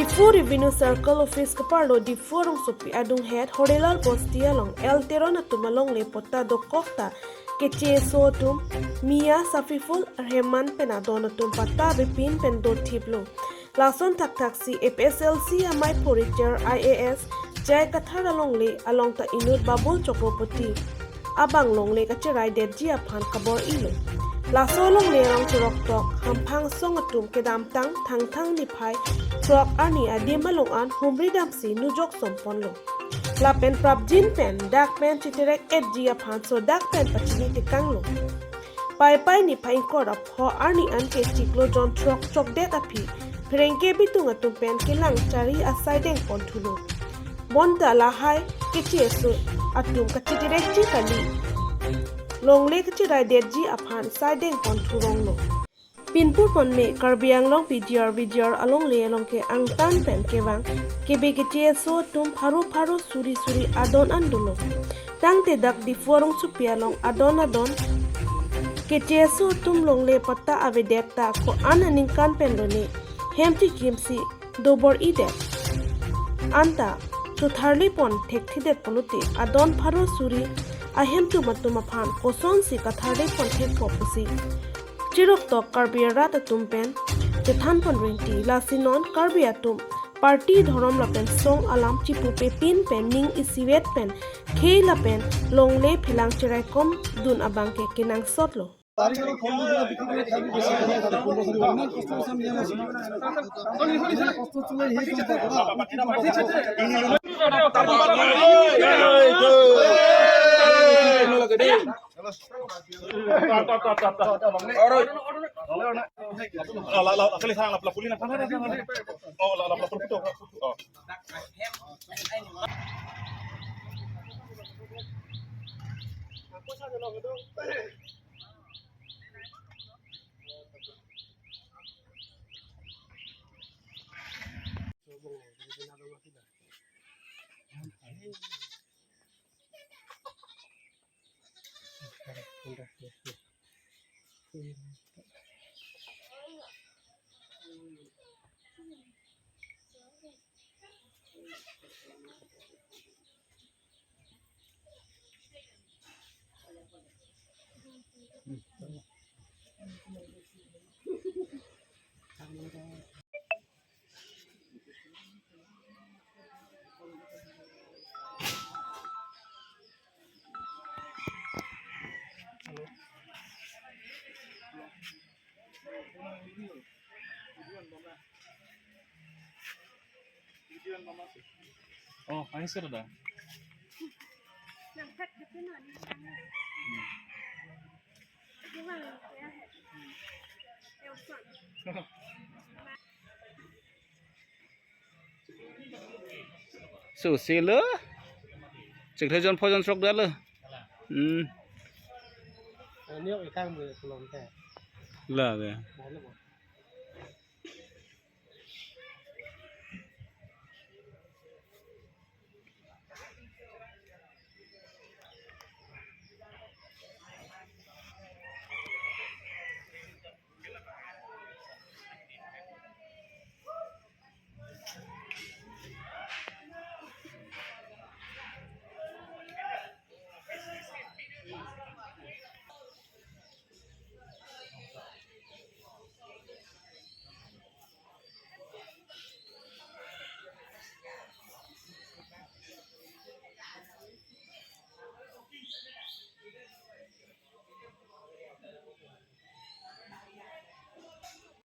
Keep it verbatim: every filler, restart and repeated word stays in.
Diphu Revenue Circle Office kaparlo Diphu arongsopi adunghet Horilal Bosti along L Teron atum alongle patta dokok ta kecheso atum Mia Safiful Rehman pen adon atum patta avepin pen dothiplo. Lason thakthaksi F S L C amei porichar I A S J I Kathar alongle along ta inut Babul Chakraborty abang longle kacheraidetji aphan kabor-ilo. Laso longle arong cheroktok hamphang asong atum kedamtang Thangthang niphai throk arni adim along an humri damsi nujok somponlo. Lapen prapjin pen dak pen chiterek-etji aphan so dak pen pachini tekanglo. Paipai niphai ingkoi ra pho arni an ke chiklo jon throk chokdet aphi pherangke bitung atum pen kelang chari asai dengponthulo. Bonta lahai kecheso atum kachiterek-ji kali, longle kacheraidetji aphan sai dengponthu ronglo. Pinpur ponme Karbi Anglong P G R V G R alongle along ke angtan pen kevang kebe kecheso atum pharo pharo suri suri adon an dolo. Tangte dak Diphu arongsopi along adon adon kecheso atum longle patta avedet ta ko-an aningkan pen lone hem chikimsi dobor-idet. Anta chotharli pon thekthedet pulote adon pharo suri ahemtum atum aphan kosonsi katharli pon thekpo pusi cheroktok Karbi arat atum pen chethan pon rinti. Lasi non Karbi atum party dhorom lapen song alam chipupepin pen ning isivet pen khei lapen longle phelang cheraikom dun abang ke kenangsotlo. Oh, আহিছে দাদা। Susi lo. Chiklo jon pho jon throk da lo. Hmm. Ini ok ikang bu kolom te. La de. Lalu bu.